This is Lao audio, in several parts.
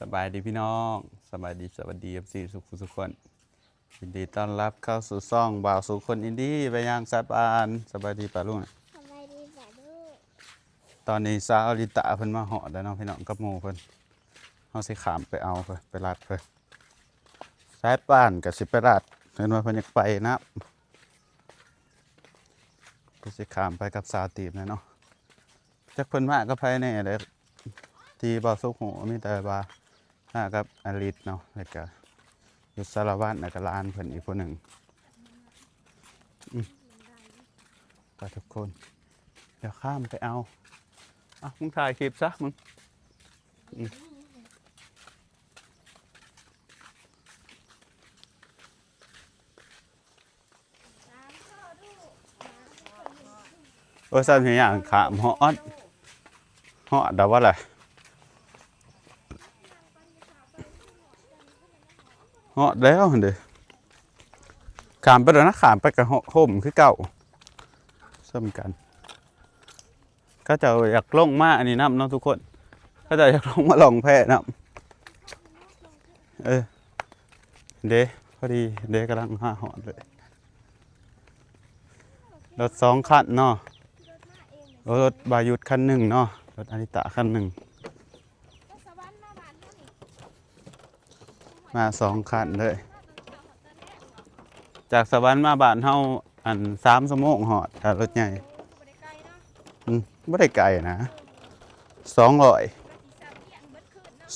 ສະບາຍດີພີ່ນ້ອງ ສະບາຍດີ ສະຫວັດດີ ເອັຟຊີ ທຸກຜູ້ທຸກຄົນ ຍິນດີຕ້ອນຮັບເຂົ້າສູ່ຊ່ອງບ່າວສຸຄົນອິນດີໄປຢ່າງສາຍປານ. ສະບາຍດີປ້າລຸງ. ສະບາຍດີປ້າລຸງ. ຕອນນີ້ສາວອາລິຕາເພິ່ນມາຮອດແລ້ວເນາະພີ່ນ້ອງ ກັບໝູ່ເພິ່ນ. ເຮົາຊິຂ້າມໄປເອົາເພິ່ນ ໄປລັດເພິ່ນ. ສາຍປານກໍຊິໄປລັດ ເພິ່ນວ່າເພິ່ນຢາກໄປນຳ. ກໍຊິຂ້າມໄປກັບສາວຕີບແຫຼະເນາະ. ຈັກເພິ່ນມາກັບໃຜແດ່ເດ້ ທີ່ບ່າວສຸກຮູ້ ມີແຕ່ວ່າມາກັບອາລິດເນາະ ແລ້ວກະຢູ່ສາລະວັນ ແລ້ວກະຫຼານເພິ່ນອີກຜູ້ໜຶ່ງ. ອືມ ໄປທຸກຄົນ ດຽວຂ້າມໄປເອົາ. ເອົ້າ ມຶງຖ່າຍຄລິບຊະມຶງ. ອືມ. ໂອ້ຍ ຊັ້ນເຮັດຫຍັງຂ້າມຮອດ ຮອດແລ້ວບໍ່ລະ ຮອດແລ້ວຫັ້ນເດ້. ຂ້າມໄປແລ້ວນະ ຂ້າມໄປກໍຮົ່ມຄືເກົ່າ ສ່ຳກັນ. ເຂົາເຈົ້າຢາກລົງມາອັນນີ້ນຳເນາະທຸກຄົນ ເຂົາເຈົ້າຢາກລົງມາລ່ອງແພນຳ. ເອີ ເດ້ ພໍດີເດ້ ກຳລັງມາຮອດເລີຍ. ລົດສອງຄັນເນາະ ໂອ້ ລົດບ່າວຍຸດຄັນໜຶ່ງເນາະ ລົດອາລິຕາຄັນໜຶ່ງ. ມາສອງຄັນເລີຍ ຈາກສະຫວັນມາບ້ານເຮົາ ອັນ ສາມຊົ່ວໂມງຮອດ ຖ້າລົດໃຫຍ່. ອືມ ບໍ່ໄດ້ໄກນະ ສອງຮ້ອຍ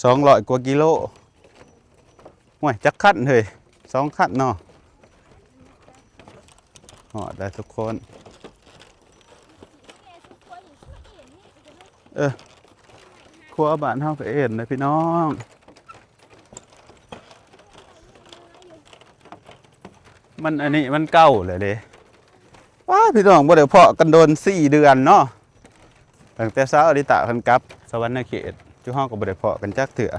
ສອງຮ້ອຍກວ່າກິໂລ. ໂອ້ຍ ຈັກຄັນເຮີ້ຍ ສອງຄັນເນາະ. ຮອດແລ້ວທຸກຄົນ. ເອີ ຄົວບ້ານເຮົາກໍເອັນເດ້ພີ່ນ້ອງ ມັນອັນນີ້ມັນເກົ່າແລ້ວເດ້. ວ້າ ພີ່ນ້ອງ ບໍ່ໄດ້ພໍ້ກັນດົນ ສີ່ເດືອນເນາະ ຕັ້ງແຕ່ສາວອາລິຕາເພິ່ນກັບສະຫວັນນະເຂດ ຈຸເຮົາກໍບໍ່ໄດ້ພໍ້ກັນຈັກເທື່ອ.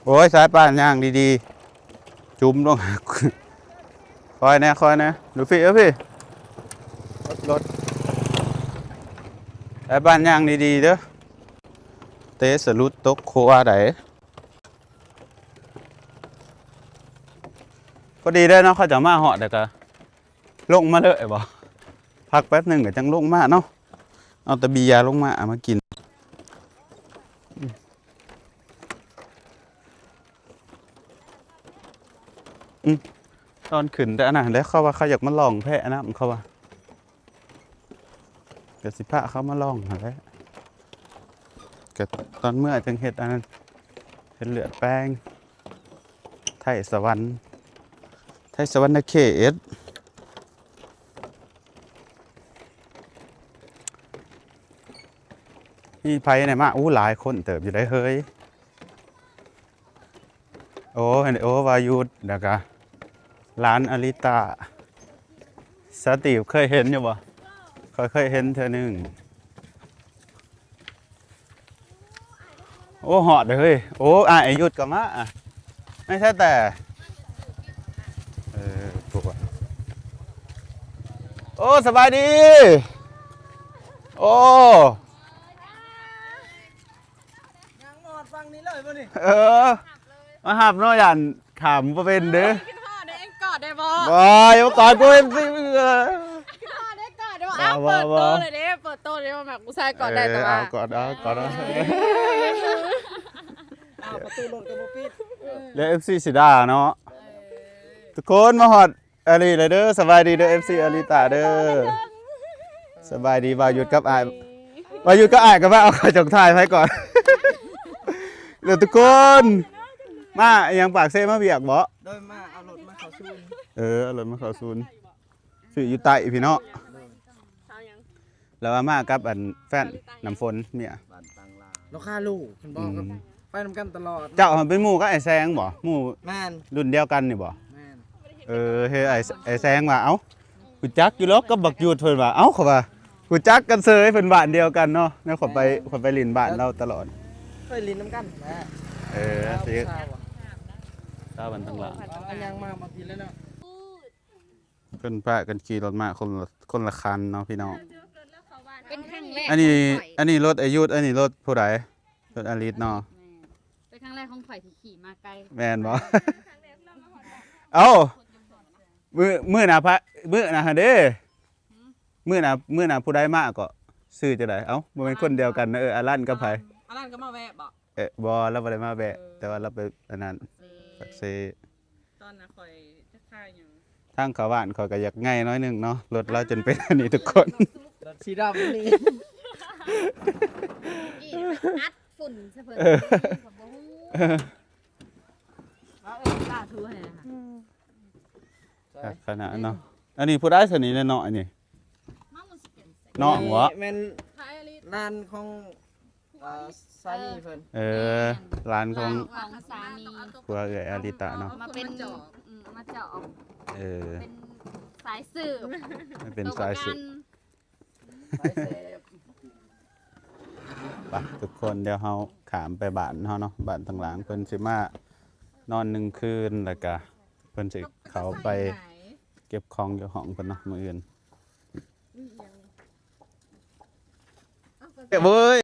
ໂອ້ຍ ສາຍປານຍ່າງດີໆ ຈຸ້ມລົງ ຄອຍແດ່ ຄອຍແດ່ ດູພີ່ ເອີ ພີ່ ລົດ ລົດ ສາຍປານຍ່າງດີໆເດີ ເຕະສະຫຼຸດຕົກຂົວໃດ. ພໍດີເດ້ເນາະ ເຂົາເຈົ້າມາຮອດແລ້ວກໍລົງມາເລີຍບໍ ພັກແປັບໜຶ່ງກໍຈັ່ງລົງມາເນາະ. ເອົາແຕ່ເບຍລົງມາ ເອົາມາກິນ. ອືມ ຕອນຂຶ້ນແຕ່ອັນນັ້ນແຫຼະ ເຂົາວ່າເຂົາຢາກມາລ່ອງແພນຳ ເຂົາວ່າ ກໍຊິພາເຂົາມາລ່ອງຫັ້ນແຫຼະ ກໍຕອນເມືອຈັ່ງເຮັດອັນນັ້ນ ເຮັດເລືອດແປງ ໄທສະຫວັນ ໄທສະຫວັນນະເຂດ. ມີໃຜແດ່ມາ? ໂອ້ ຫຼາຍຄົນເຕີບຢູ່ເດ້ເຮີ້ຍ. ໂອ້ ໂອ້ ວາຍຸດ ແລ້ວກະຫຼານອາລິຕາ. ສະຕີບເຄີຍເຫັນຢູ່ບໍ່? ຂ້ອຍເຄີຍເຫັນເທື່ອໜຶ່ງ. ໂອ້ ຮອດເດ້ເຮີ້ຍ. ໂອ້ ອ້າຍອາຍຸດກໍມາ. ແມ່ນແທ້ແຕ່ ເອີ ໂອ້ ສະບາຍດີ. ໂອ້ ຍ່າງມາຮອດຝັ່ງນີ້ເລີຍບໍ່ນີ້? ເອີ ມາຮັບເນາະ ຢ້ານຂ້າມບໍ່ເປັນເດ້. ໂອ້ຍ ຄິດຮອດເດ້ ກອດໄດ້ບໍ່? ບໍ່ ຢ່າມາກອດກູ ເອັຟຊີ ຄິດຮອດເດ້ ກອດໄດ້ບໍ່? ອ້າວ ບໍ່ ເປີດໂຕເລີຍເດ້ ເປີດໂຕເລີຍວ່າມັກຜູ້ຊາຍກອດໄດ້ ເອີ ແຕ່ວ່າ ເອົາ ກອດ ເອົາ ກອດເອົາ ເອີ ອ້າວ ປະຕູລົດກໍບໍ່ປິດ ແລ້ວ ເອັຟຊີ ຊິດ່າເນາະ. ເອີ ທຸກຄົນມາຮອດ ອາລີແລ້ວເດີ ສະບາຍດີເດີ ເອັຟຊີ ອາລີຕາເດີ ສະບາຍດີ. ບ່າວຍຸດກັບອ້າຍ ບ່າວຍຸດກັບອ້າຍກໍມາ ເອົາ ເຂົາຈະຖ່າຍໃຜກ່ອນ ເດີທຸກຄົນ. ມາຫຍັງ ປາກເຊມາວຽກບໍ? ໂດຍ ມາເອົາລົດມາເຂົ້າສູນ. ເອີ ເອົາລົດມາເຂົ້າສູນ ຊື້ຢູ່ໃຕ້ພີ້ເນາະ. ແລ້ວວ່າມາກັບອັນແຟນ ນ້ຳຝົນເມຍ ລາວຄາລູກເຫັນບໍ່? ອືມ ໄປນຳກັນຕະຫຼອດ. ເຈົ້າເປັນໝູ່ກັບອ້າຍແສງບໍ? ໝູ່ ແມ່ນ ລຸ້ນດຽວກັນນີ້ບໍ? ແມ່ນ. ເອີ ເຮີ້ຍ ອ້າຍ ອ້າຍແສງວ່າ ເອົ້າ ຮູ້ຈັກຢູ່ດອກກັບບັກຢຸດ ເພິ່ນວ່າ. ເອົ້າ ຂ້ອຍວ່າ ຮູ້ຈັກກັນເສີຍ ເພິ່ນບ້ານດຽວກັນເນາະ. ແນວຂ້ອຍໄປ ຂ້ອຍໄປຫຼິ້ນບ້ານລາວຕະຫຼອດ ເຄີຍຫຼິ້ນນຳກັນແຫຼະ. ເອີ ລາວ ຊິ ສາວ ສາວບ້ານທາງຫຼັງ ເອົາຫຍັງມາ ມາພີ້ແລ້ວເນາະ. ເພິ່ນພາກັນຂີ່ລົດມາຄົນລະ ຄົນລະຄັນເນາະພີ່ນ້ອງ. ເປັນຄັ້ງແລກ ອັນນີ້ ອັນນີ້ລົດອາຍຸດ ອັນນີ້ລົດຜູ້ໃດ? ລົດອາລິດເນາະ. ແມ່ນ. ປັນຄັ້ງແລກຂອງຂ້ອຍທີ່ຂີ່ມາໄກ. ແມ່ນບໍ່? ເອົ້າ ມື້ ມື້ໜ້າພະ ມື້ໜ້າຫັ້ນເດ້ ຫືມ? ມື້ໜ້າ ມື້ໜ້າຜູ້ໃດມາກໍ? ຊື່ຈັ່ງໃດ? ເອົ້າ ບໍ່ແມ່ນຄົນດຽວກັນນະ. ເອີ ອາລັນກັບໃຜ? ອາລັນກໍມາແວະບໍ່? ເອີ ບໍ່ ລາວບໍ່ໄດ້ມາແວະ ເອີ ແຕ່ວ່າລາວໄປອັນນັ້ນ ປາກເຊ ຕອນນະຂ້ອຍຈັກຂາຍຫຍັງ ທາງເຂົ້າບ້ານຂ້ອຍກໍຢາກໃຫຍ່ໜ້ອຍໜຶ່ງເນາະ ລົດລາວຈົນເປັນອັນນີ້ທຸກຄົນ ລົດສີດຳນີ້ ອັດຝຸ່ນໃສ່ເພິ່ນ ເອີ ກໍບໍ່ຮູ້ ເອີ ວ່າເອີ້ນລາໂທໃຫ້ ຂະໜາດເນາະ. ອັນນີ້ຜູ້ໃດຊະນີ້ ນ້ອຍໆນີ້ ນ້ອງບໍ່? ແມ່ນຫຼານຂອງ ອ່າ ສາມີເພິ່ນ ເອີ ແມ່ນ ຫຼານຂອງ ຂອງສາມີ ຜົວເອື້ອຍອາລິຕະເນາະ ມາເປັນ ອືມ ມາຈອກ ເອີ ເປັນສາຍສືບ ມາເປັນສາຍສືບ ສາຍເສບ ໄປທຸກຄົນ ດຽວເຮົາຂ້າມໄປບ້ານເຮົາເນາະ ບ້ານທາງຫຼັງ ເພິ່ນຊິມານອນໜຶ່ງຄືນ ແລ້ວກະເພິ່ນຊິເຂົ້າໄປເກັບຂອງຢູ່ຫ້ອງເພິ່ນເນາະ ມື້ອື່ນ. ເອີຍ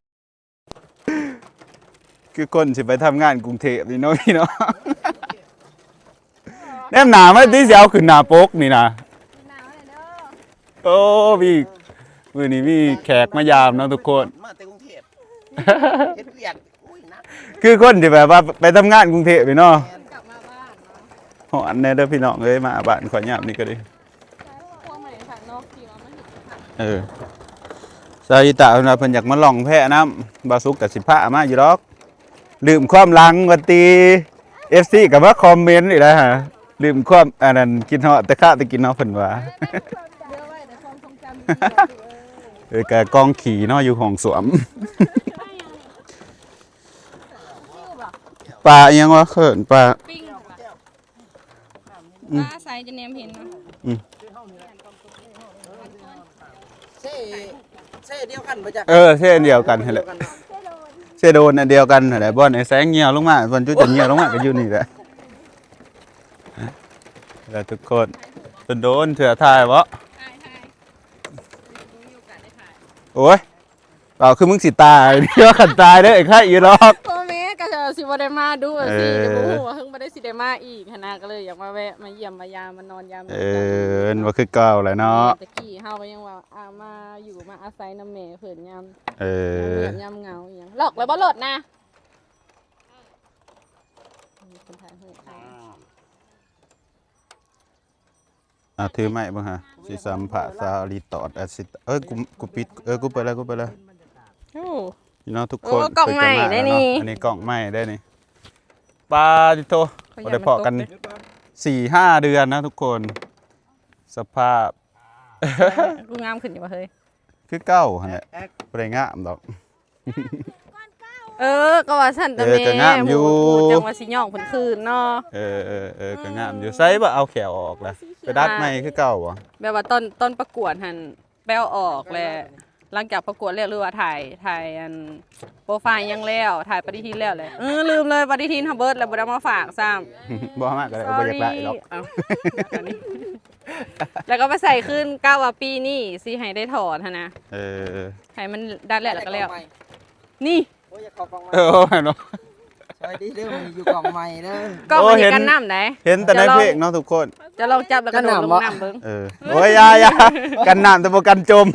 ຄືຄົນຊິໄປທຳງານກຸງເທບນີ້ເນາະ ພີ່ນ້ອງ ແນມໜ້າມາຕິ ຊິເອົາຂຶ້ນໜ້າປົກນີ້ນະ. ໂອ້ ມີ ມື້ນີ້ມີແຂກມາຢາມເນາະທຸກຄົນ ມາແຕ່ກຸງເທບ ເຮັດວຽກ ໂອ້ຍ ໜັກ ຄືຄົນທີ່ແບບວ່າໄປທຳງານກຸງເທບນີ້ເນາະ ແມ່ນ ກັບມາບ້ານເນາະ ຮ້ອນແດ່ເດີພີ່ນ້ອງເອີຍ ມາບ້ານຂ້ອຍຍາມນີ້ກໍດີ. ເອີ ສາວອີຕາເພິ່ນວ່າເພິ່ນຢາກມາລ່ອງແພນ້ຳ ບ່າວສຸກກໍຊິພາມາຢູ່ດອກ ລືມຄວາມຫຼັງວ່າຕິ ເອັຟຊີກໍມາຄອມເມັນອີກແລ້ວຫາ ລືມຄວາມອັນນັ້ນ ຄິດຮອດແຕ່ຄາວແຕ່ກິນເນາະ ເພິ່ນວ່າ ເອີ ກໍກອງຂີ້ເນາະ ຢູ່ຫ້ອງສ້ວມ ປາອີ່ຫຍັງວະ ເອີ້ນປາ ປິງ ອືມ ປາໃສຈະແນມເຫັນເນາະ ອືມ ເຊ ເຊດຽວກັນບໍ່ຈັກ ເອີ ເຊອັນດຽວກັນຫັ້ນແຫຼະ ເຊໂດນອັນດຽວກັນຫັ້ນແຫຼະ ບ່ອນໄອ້ແສງຍ່ຽວລົງມາ ບ່ອນຈຸດຈະຍ່ຽວລົງມາກໍຢູ່ນີ້ແຫຼະ ແລ້ວທຸກຄົນ ໂດນໆເທື່ອຖ່າຍບໍ່? ໂອ້ຍ ເວົ້າຄືມຶງຊິຕາຍ ເດີ ຄັນຕາຍເດີ ໄອ້ໄຂ່ຢູ່ດອກ ໂອ້ແມ່ ກໍຊິບໍ່ໄດ້ມາດຸ ເອີ ຊິບໍ່ຮູ້ວ່າເພິ່ນບໍ່ໄດ້ຊິໄດ້ມາອີກຫັ້ນນະ ກໍເລີຍຢາກມາແວະມາຢ້ຽມມາຢາມມານອນຢາມ ເອີ ບໍ່ຄືເກົ່າແຫຼະເນາະ ແມ່ນ ແຕ່ກີ້ເຮົາກໍຍັງວ່າ ອາ ມາຢູ່ມາອາໄສນຳແມ່ເພິ່ນຍາມ ເອີ ຍາມເຫງາອີ່ຫຍັງ ລັອກແລ້ວບໍ່ລົດນະ ມີຄົນຖ່າຍຮູບ ອ່າ ຖືໄມ້ເບິ່ງຫາ ຊິສຳພາດສາວອີຕອດອາຊິດ ເອີຍ ກູ ກູປິດ ເອີຍ ກູເປີດແລ້ວ ກູເປີດແລ້ວ ໂອ້ ພີ່ນ້ອງທຸກຄົນ ໂອ້ ກ້ອງໃໝ່ໄດ໋ນີ້ ອັນນີ້ກ້ອງໃໝ່ໄດ໋ນີ້ ປາຕິໂທ ບໍ່ໄດ້ພໍ້ກັນສີ່ຫ້າເດືອນນະທຸກຄົນ ສະພາບ ກູງາມຂຶ້ນຢູ່ບໍ່ເຮີ້ຍ? ຄືເກົ່າຫັ້ນແຫຼະ ບໍ່ໄດ້ງາມດອກ ເອີ ກໍວ່າຊັ້ນ ເອີ ຕາແມ່ ກໍງາມຢູ່ ໝູ່ຈັ່ງວ່າຊິຍ້ອງເພິ່ນຄືນເນາະ ເອີ ເອີ ເອີ ກໍງາມຢູ່ ໃສບໍ່ເອົາແຂ້ວອອກລະ ໄປດັດໃໝ່ຄືເກົ່າບໍ່? ແບບວ່າຕອນ ຕອນປະກວດຫັ້ນ ແປວອອກແຫຼະ ຫຼັງຈາກປະກວດແລ້ວ ຫຼືວ່າຖ່າຍ ຖ່າຍອັນໂປຣໄຟລ໌ຫຍັງແລ້ວ ຖ່າຍປະຕິທິນແລ້ວແຫຼະ ເອີ ລືມເລີຍ ປະຕິທິນເຮົາເບິດແລ້ວ ບໍ່ໄດ້ເອົາມາຝາກຊ້ຳ ບໍ່ເອົາມາກໍໄດ້ ບໍ່ຢາກໄດ້ດອກ ເອົ້າ ແລ້ວກໍໄປໃສ່ຄືນ ກະວ່າປີນີ້ຊິໃຫ້ໄດ້ຖອນຫັ້ນນະ ເອີ ໃຫ້ມັນດັດແລ້ວ ແລ້ວກໍແລ້ວ ນີ້ ໂອ້ຍ ຢາກເຂົ້າກ້ອງໃໝ່ ເອີ ແມ່ນບໍ່? ສະບາຍດີເດີ ມື້ນີ້ຢູ່ກ້ອງໃໝ່ເດີ ກ້ອງ ໂອ້ ອັນນີ້ ເຫັນ ກັນນ້ຳໃດ ເຫັນແຕ່ໃນເພງເນາະທຸກຄົນ ຈະລອງຈັບແລ້ວກະໂດດລົງນ້ຳເບິ່ງ ເອີ ໂອ້ຍ ຢ່າ ຢ່າ ກັນນ້ຳແຕ່ບໍ່ກັນຈົມ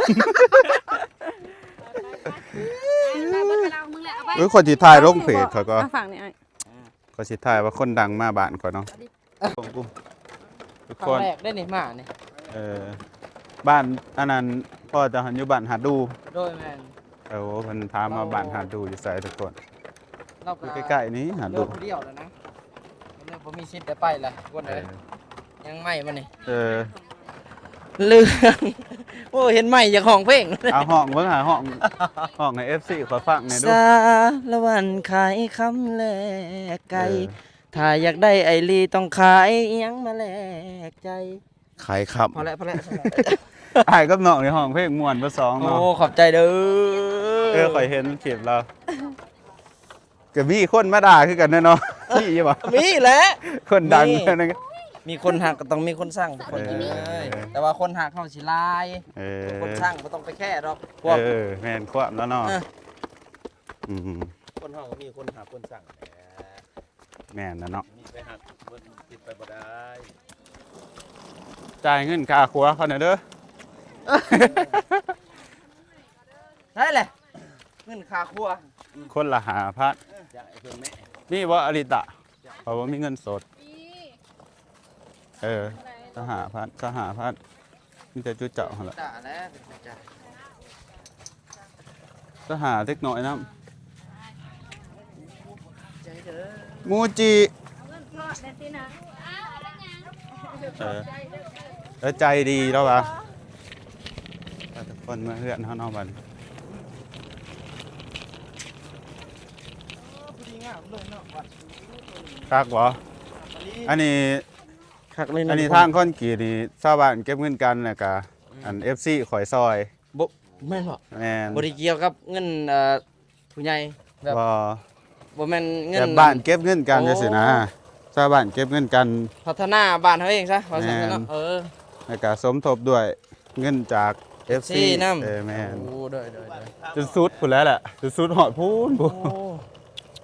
ເອີຍ ຂ້ອຍຊິຖ່າຍລົງເພຈຂ້ອຍກໍ ອ່ະ ຝາກນີ້ອ້າຍ ຂ້ອຍຊິຖ່າຍວ່າຄົນດັງມາບ້ານຂ້ອຍເນາະ ທຸກຄົນ ຄັ້ງແລກເດ້ນີ້ມານີ້ ເອີ ບ້ານອັນນັ້ນ ພໍ່ເຈົ້າຫັ້ນຢູ່ບ້ານຫາດດູ ໂດຍ ແມ່ນ ເອີ ເພິ່ນຖາມມາ ເອີ ບ້ານຫາດດູຢູ່ໃສທຸກຄົນ ລາວກໍຢູ່ໃກ້ໆນີ້ຫາດດູ ເດີນຜູ້ດຽວແລ້ວນະ ກໍເລີຍບໍ່ມີສິດໄດ້ໄປແຫຼະທຸກຄົນເອີຍ ເອີ ຍັງໃໝ່ມານີ້ ເອີ ເລື່ອງ ໂອ້ ເຫັນໃໝ່ຢາກຮ້ອງເພງ ເອົາຮ້ອງເບິ່ງຫາ ຮ້ອງ ຮ້ອງໃຫ້ເອັຟຊີຂ້ອຍຟັງແດ່ດູ ສາລະວັນຂາຍຄຳແລກໄກ່ ເອີ ຖ້າຢາກໄດ້ອ້າຍຫຼີ ຕ້ອງຂາຍອີ່ຫຍັງມາແລກໃຈ ຂາຍຄຳ ພໍແລ້ວ ພໍແລ້ວ ອ້າຍກັບນ້ອງນີ້ຮ້ອງເພງມ່ວນເບິດສອງເນາະ ໂອ້ ຂອບໃຈເດີ ເອີ ຂ້ອຍເຫັນຄລິບລາວ ກໍມີຄົນມາດ່າຄືກັນແຫຼະເນາະ ມີຢູ່ບໍ່? ມີແຫຼະ ຄົນດັງ ມີ ມີຄົນຮັກກໍຕ້ອງມີຄົນຊັງ ເອີ ຄົນເອີຍ ແຕ່ວ່າຄົນຮັກເຮົາຊິຫຼາຍ ເອີ ຄົນຊັງບໍ່ຕ້ອງໄປແຄດອກ ພວກ ເອີ ແມ່ນຄວາມແລ້ວເນາະ ເອີ ອືມ ຄົນ ເຮົາມີຄົນຮັກຄົນຊັງແຫຼະ. ແມ່ນແລ້ວເນາະ. ມີໃຜຮັກເບິດ ເປັນໄປບໍ່ໄດ້. ຈ່າຍເງິນຄ່າຄົວເຂົາແດ່ເດີ. ໄດ້ແຫຼະ ເງິນຄ່າຄົວ ຄົນລະຫ້າພັນ. ເອີ ຈ່າຍເພິ່ນແມ້. ມີບໍ່ອາລິຕະ? ເຂົາບໍ່ມີເງິນສົດ. ມີ. ເອີ ຊາວຫ້າພັນ ຊາວຫ້າພັນ ມີແຕ່ຈຸເຈົ້າຫັ້ນລະ. ຕາແລ້ວເປັນກະຈາຍ ຊາວຫ້າເດັກນ້ອຍນຳ. ໃຈເດີ ມູຈິ. ເອີ ເອີ ໃຈດີລາວວ່າ. ພາທຸກຄົນມາເຮືອນເຮົາເນາະບັດນີ້. ຄັກບໍ່? ອັນນີ້ ຄັກເລີຍນະ. ອັນນີ້ທາງຄອນກຣີດນີ້ ຊາວບ້ານເກັບເງິນກັນ ແລ້ວກະ ອືມ ອັນ ເອັຟຊີ ຂ້ອຍຊ່ອຍ. ບໍ່ ແມ່ນບໍ່? ແມ່ນ. ບໍ່ໄດ້ກ່ຽວກັບເງິນ ເອີ ຜູ້ໃຫຍ່ ແບບ ບໍ່ ບໍ່ແມ່ນເງິນ ແບບບ້ານເກັບເງິນກັນຈັ່ງຊີ້ນະ. ໂອ້ ຊາວບ້ານເກັບເງິນກັນ ພັດທະນາບ້ານເຮົາເອງຊະ ວ່າຊັ້ນເນາະ. ແມ່ນ. ເອີ ແລ້ວກະສົມທົບດ້ວຍເງິນຈາກ ເອັຟຊີ ເອັຟຊີນຳ. ເອີ ແມ່ນ. ໂອ້ ໂດຍໆໆ ຈົນສຸດພຸ້ນແຫຼະ ແຫຼະ ຈົນສຸດຮອດພຸ້ນ. ໂອ້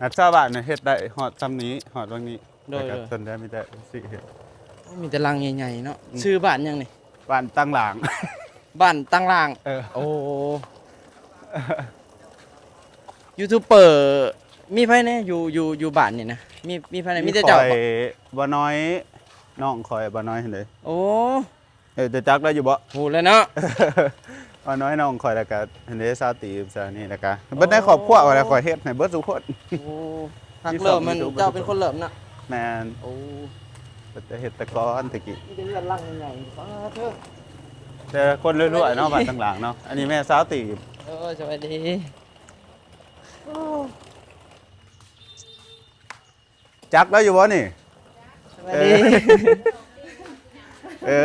ອັນຊາວບ້ານເຮັດໄດ້ຮອດຊ່ຳນີ້ ຮອດວັງນີ້. ໂດຍໆ ແຕ່ກໍສ່ວນໃຫຍ່ມີແຕ່ເອັຟຊີເຮັດ. ໂອ້ ມີແຕ່ຫຼັງໃຫຍ່ໆເນາະ. ອືມ ຊື່ບ້ານຫຍັງນີ້? ບ້ານຕັງຫຼາງ. ບ້ານຕັງຫຼາງ. ເອີ ໂອ້ ຢູທູບເປີມີໃຜແດ່ຢູ່ ຢູ່ ຢູ່ບ້ານນີ້ນະ? ມີ ມີໃຜແດ່? ມີແຕ່ເຈົ້າບໍ່? ມີຂ້ອຍ ບ່າວນ້ອຍ ນ້ອງຂ້ອຍບ່າວນ້ອຍຫັ້ນເດ້. ໂອ້ ເອີ ຈະຈັກໄດ້ຢູ່ບໍ່? ຮູ້ແລ້ວເນາະ ວ່ານ້ອຍນ້ອງຂ້ອຍ ແລ້ວກະ ອັນນີ້ ສາວຕີບ ສາວນີ້ ແລ້ວກະເບິດໃນຄອບຄົວ. ໂອ້ ວ່າແລ້ວຂ້ອຍເຮັດໃຫ້ເບິດທຸກຄົນ. ໂອ້ ຮັກເລີ່ມມັນເຈົ້າເປັນຄົນເລີ່ມເນາະ. ແມ່ນ. ໂອ້ ເປັນຕາເຮັດແຕ່ກ່ອນແຕ່ກີ້ ມີແຕ່ເຮືອນຫຼັງໃຫຍ່ໆ. ປາດເທີ ແຕ່ຄົນລວຍໆເນາະ ບ້ານທາງຫຼັງເນາະ. ອັນນີ້ແມ່ສາວຕີບ. ເອີ ສະບາຍດີ. ໂອ້ ຈັກລາວຢູ່ບໍ່ນີ້? ສະບາຍດີ. ເອີ ເອີ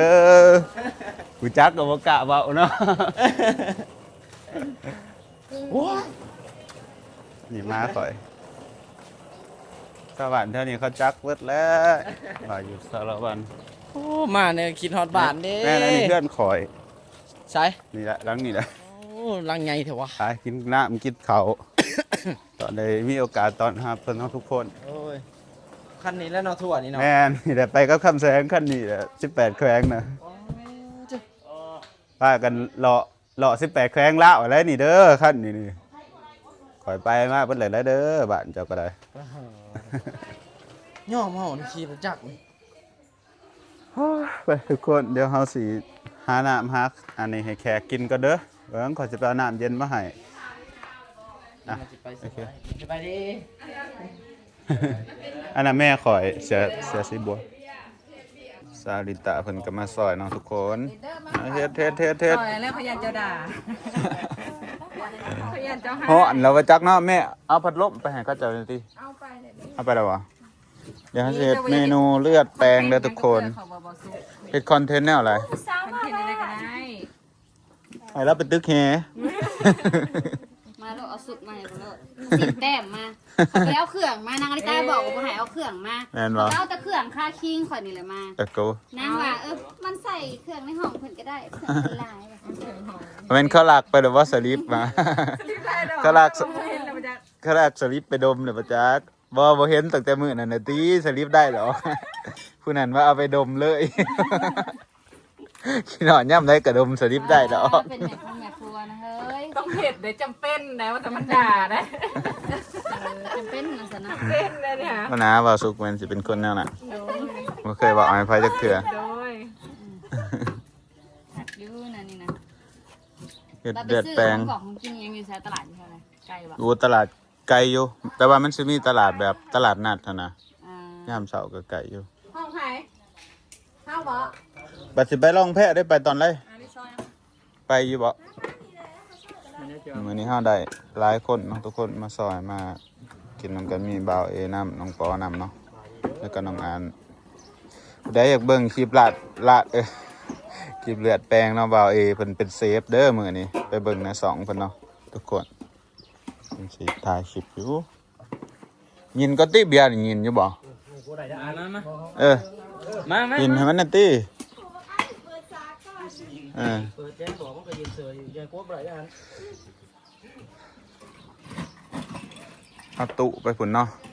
ຮູ້ຈັກກໍບໍ່ກ້າເວົ້າເນາະ. ໂອ້ຍ ນີ້ມາຂ້ອຍ ຊາວບ້ານແຖວນີ້ເຂົາຈັກເບິດແລ້ວ ວ່າຢູ່ສາລະວັນ. ໂອ້ ມານີ້ຄິດຮອດບ້ານເດ້. ແມ່ນ ອັນນີ້ເຮືອນຂ້ອຍ. ໃສ? ນີ້ແຫຼະ ຫຼັງນີ້ແຫຼະ. ໂອ້ ຫຼັງໃຫຍ່ແທ້ວະ. ໄປກິນນ້ຳກິນເຂົ້າ ຕອນໃດມີໂອກາດຕ້ອນຮັບເພິ່ນເຮົາທຸກຄົນ. ໂອ້ຍ ຄັນນີ້ແຫຼະເນາະ ທົວນີ້ເນາະ. ແມ່ນ ນີ້ແຫຼະ ໄປກັບຄຳແສງ ຄັນນີ້ແຫຼະ ສິບແປດແຂວງນະ. ອໍ ເຈົ້າ ພາກັນເລາະ ເລາະສິບແປດແຂວງລາວແຫຼະນີ້ເດີ ຄັນນີ້ນີ້. ຂ້ອຍໄປມາເບິດແລ້ວເດີ ບ້ານເຈົ້າກໍໄດ້. ໂອ້ໂຫ ຍອມເຮົານີ້ຂີ່ລົດຈັກນີ້. ໂອ້ຍ ໄປທຸກຄົນ ດຽວເຮົາຊິຫານ້ຳຫາອັນນີ້ໃຫ້ແຂກກິນກ່ອນເດີ. ເບິ່ງ ຂ້ອຍຊິໄປເອົານ້ຳເຢັນມາໃຫ້. ອ່ະ ໂອເຄ ສະບາຍດີ. ອັນນັ້ນແມ່ຂ້ອຍ ເສື້ອ ເສື້ອສີບົວ. ສາວລິຕາເພິ່ນກໍມາຊ່ອຍເນາະທຸກຄົນ. ເຮັດ ເຮັດ ເຮັດ ເຮັດ ຊ່ອຍແລ້ວ ພະຍານເຈົ້າດ່າ ພະຍານເຈົ້າຫາ. ຮ້ອນແລ້ວວ່າຈັກເນາະ. ແມ່ ເອົາພັດລົມໄປໃຫ້ເຂົາເຈົ້າແດ່ຕິ. ເອົາໄປແລ້ວ ເອົາໄປແລ້ວຫວາ? ດຽວເຮົາຊິເຮັດເມນູເລືອດແປງເດີທຸກຄົນ. ເຮັດຄອນເທັນແນວໃດ? ຄອນເທັນແນວໃດກໍໄດ້ ໃຫ້ລາວໄປຕຶກແຫ. ມາໂລດ ເອົາສຸກມາໃຫ້ໂລດ ສິບແຕ້ມມາ. ເຂົາໄປເອົາເຄື່ອງມາ ນາງອາລິຕາບອກວ່າບໍ່ໃຫ້ເອົາເຄື່ອງມາ. ແມ່ນບໍ່? ເອົາແຕ່ເຄື່ອງຄາຄິງຂ້ອຍນີ້ແຫຼະມາ. ເອີ ນາງວ່າ ເອີ ມັນໃສ່ເຄື່ອງໃນຫ້ອງເພິ່ນກໍໄດ້ ເຄື່ອງເພິ່ນຫຼາຍ. ແມ່ນເຂົາລັກໄປແລ້ວບໍ່ ສະລິບມາ? ສະລິບໄດ້ດອກ ເຂົາລັກ ເຂົາລັກສະລິບໄປດົມແລ້ວບໍ່ຈັກ. ບໍ່ ບໍ່ເຫັນຕັ້ງແຕ່ມື້ນັ້ນນະຕິ ສະລິບໄດ້ດອກ. ຜູ້ນັ້ນວ່າເອົາໄປດົມເລີຍ. ຄິດຮອດຍາມໃດກໍດົມສະລິບໄດ້ດອກ. ເປັນແມ່ຄົງແມ່ຄົວນະເຮີ້ຍ. ຕ້ອງເຮັດເດ້ ຈຳເປັນໄດ໋ ບໍ່ທຳມະດາໄດ໋. ເອີ ຈຳເປັນນະຊັ້ນນະ. ເປັນໄດ໋ນີ້ຫາ. ບໍ່ນາ ເວົ້າສຸກແມ່ນຊິເປັນຄົນແນວນັ້ນ. ໂດຍ. ບໍ່ເຄີຍເວົ້າໃຫ້ໃຜຈັກເທື່ອ. ໂດຍ. ຄັກຢູ່ນະນີ້ນະ. ເຮັດເລືອດແປງ. ແລ້ວໄປຊື້ຂອງກອກຂອງກິນຫຍັງຢູ່ໃສ? ຕະຫຼາດຢູ່ແຖວໃດ? ໄກບໍ່? ໂອ້ ຕະຫຼາດ ໄກຢູ່ ແຕ່ວ່າມັນຊິມີຕະຫຼາດແບບຕະຫຼາດນັດຫັ້ນນະ. ອ່າ ຍາມເຊົ້າກໍໄກຢູ່. ຫ້ອງໃຜ? ເຮົາບໍ? ບັດຊິໄປລ່ອງແພໄດ້ໄປຕອນໃດ? ອ່າ ໄປຢູ່ບໍ? ມື້ນີ້ເຮົາໄດ້ຫຼາຍຄົນເນາະ ທຸກຄົນມາຊ່ອຍ ມາກິນນຳກັນ. ມີບ່າວເອນຳ ນ້ອງປໍນຳເນາະ ແລ້ວກໍນ້ອງອານ. ຜູ້ໃດຢາກເບິ່ງຄລິບລາດ ລາດ ເອີ ຄລິບເລືອດແປງເນາະ ບ່າວເອເພິ່ນເປັນເຊຟເດີມື້ນີ້ ໄປເບິ່ງໃນຊ່ອງເພິ່ນເນາະ ທຸກຄົນ. ມັນຊິຖ່າຍຄລິບຢູ່. ຍິນກໍຕິ ເບຍນີ້ຍິນຢູ່ບໍ່? ມາ ມາ ມາ ເອີ ມາ ມາ ຍິນໃຫ້ມັນແດ່ຕິ. ເອີ ເປີດແຈ້ງບອກ ມັນກໍຢືນເສີຍຢູ່ ຢ່າກົວບໍ່ໄດ້ຫັ້ນ. ເອົາຕູ້ໄປພຸ້ນເນາະ.